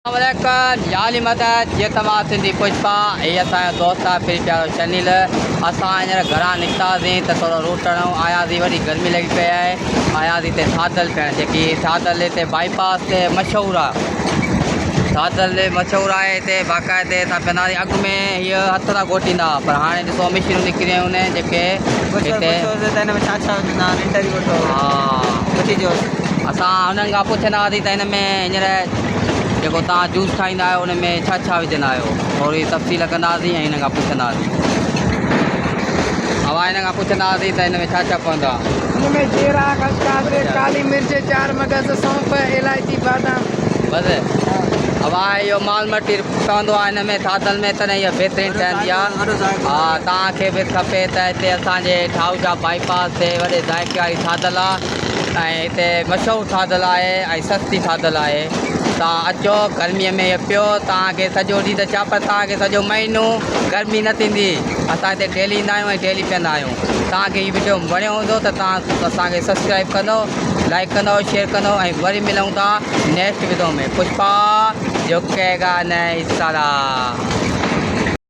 السلام عليڪم يا علي مدد جي توهان سنڌي پشپا هي اسان جو دوست آهي پري پيارو شنيل اسان هينئر گهران نڪتاسين ته ٿورو روٽ هڻون آياسين وڏي گرمي لڳي پئي آهي آياسين هتي ٿاڌل پيڻ جيڪي ٿاڌل هتي بائي پاس تي مشهور آهي ٿاڌل مشهور آهي هتي باقاعدي اسان پيئنداسين اڳ ۾ هيء هٿ سان گهوٽيندا هئا پر هاڻي ڏسو مشينون نڪري ويون آهن جيڪي هتي ها اسان هنن کان پڇنداسين ته هن ۾ هينئر جيڪو توهان جوس ٺاهيندا آهيو ان ۾ ڇا ڇا وجهندا آهيو ٿوري تفصيل ڪنداسين ۽ هن کان پڇنداسين اوهان هن کان پڇنداسين ته هن ۾ ڇا ڇا پوندو آهي. هن ۾ جيرا، خسخاس، ڪالي مرچ، چار مغز، سونف، الائچي، بادام. بس اوهان اهو مال مٽير پوندو آهي هن ۾ ٿاڌل ۾ تڏهن اها بهترين ٺهندي آهي ها توهان کي به کپي ته هتي اسان جي ٺاهوجا بائي پاس تي وڏي ذائقي واري ٿاڌل آهي. ۽ هتي مشهور ٿاڌل آهي ۽ سستي ٿاڌل آهي توهان اچو گرمي ۾ اهو پيو توهان کي سڄو ڏينهن ته ڇا پر توهان کي سڄو مهينو گرمي نه ٿيندي اسان هتي ڊيلي ايندا آهيون ۽ ڊيلي پيئندا آهيون توهان کي هي وڊيو وڻيو هوندو ته توهان اسان کي سبسڪرائب ڪندو لائڪ ڪندو شيئر ڪندو ۽ وري ملون ٿا نيڪسٽ وڊيو ۾ پشپا جهڪيگا نهي سالا.